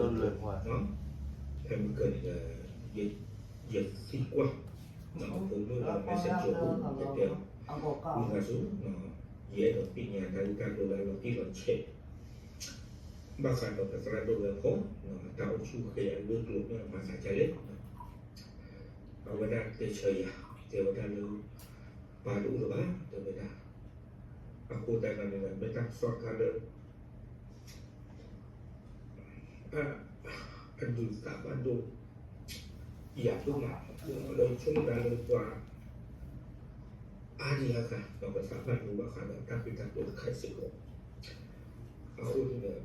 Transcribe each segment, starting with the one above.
ကစၢ်ယွၤကဆိၣ်ဂ့ၤအဝဲသ့ၣ်လၢပှၤ ဖဲမုၢ်ကၢၢ်န့ၣ်ဒီး ယသံကွၢ် ဖိမုၣ်လၢ messenger ပူၤ တဲတဲအီၤ ဝံသးစူၤ ယအဲၣ်ဒိးသ့ၣ်ညါတၢ်ဂ့ၢ်တၢ်ကျိၤလၢအလီၤတံၢ်လီၤဆဲး ဘၣ်ဃးဒီးပသရၣ်ဒိၣ်ဝဲအဖီ တၢ်အိၣ်ဆူၣ်အိၣ်ချ့အဂ့ၢ်အကျိၤမ့ၢ်အမၤသးဒ်လဲၣ် အဝဲဒၣ်တဲဆၢယၤ တဲဝဲဒၣ်လၢ ပၢ်တအိၣ်လၢၤဘၣ် တဲဝဲဒၣ် အဃိသတးဒီးန့ၣ်ဒီး မ့ၢ်တၢ်ကစီၣ်တခါလၢ အဒုးသးဘၣ်ဒိ ယၤဒိၣ်မး ဒီးယဆိကမိၣ်ဒၣ်လၢပှၤ အါဒံအါဂၤ ဒီးပသးဘၣ်ဒိဘၣ်ဃးဒီးတၢ်ဃ့တၢ်ကျိၤတခါစ့ၢ်ကီး အဃိန့ၣ်ဒီး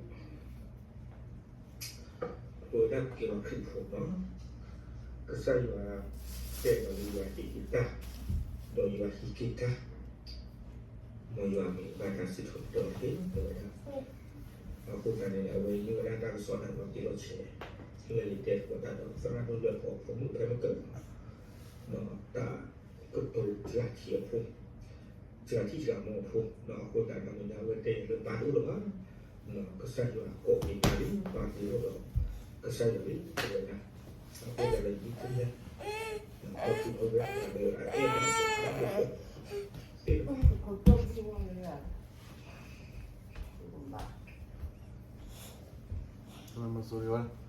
ပဝဲဒၣ်ပကဲပှၤခရံာ်ဖိနီၤ ကစၢ်ယွၤတဲဘၣ်လၢယွၤဟ့ၣ်က့ၤတၢ် ဒီးယွၤဟံးက့ၤတၢ် မ်ယွၤမ့ၢ်ဘၣ်တၢ်စံးထီၣ်ပတြၢၤတက့ၢ် တဲဝဲဒၣ် အဃိသတးန့ၣ် အဝဲမ့ၢ်ဝဲဒၣ်တၢ်ကစီၣ်တၢ်လီၤတံၢ်လီၤဆဲး လၢယတဲသကိးတၢ်ဒီးသရၣ်ဒိၣ်လၢအဖီဖိမုၣ်ဖဲမုၢ်ကၢၢ် တၢ်ကတိၤတလၢထံအဖိ တလၢထံတလၢမိၢ်အဖိ အဃိသတးဒီးန့ၣ် အဝဲတဲလၢပၢ်တအိၣ်လၢၤဘၣ် ကစၢ်ယွၤကိးက့ၤပၢ်လံ ပၢ်သ့အိၣ်ဒီး ကစၢ်ယွၤလံ တဲဝဲဒၣ် အဃိသတးဒီးယမ့ၢ်တဲ ဒီးသူအဝဲအဂၤဒီးအအဲၣ်ဒိး သ့ၣ်တဖၣ် မ့ၢ်ဆိဝဲ တၢ်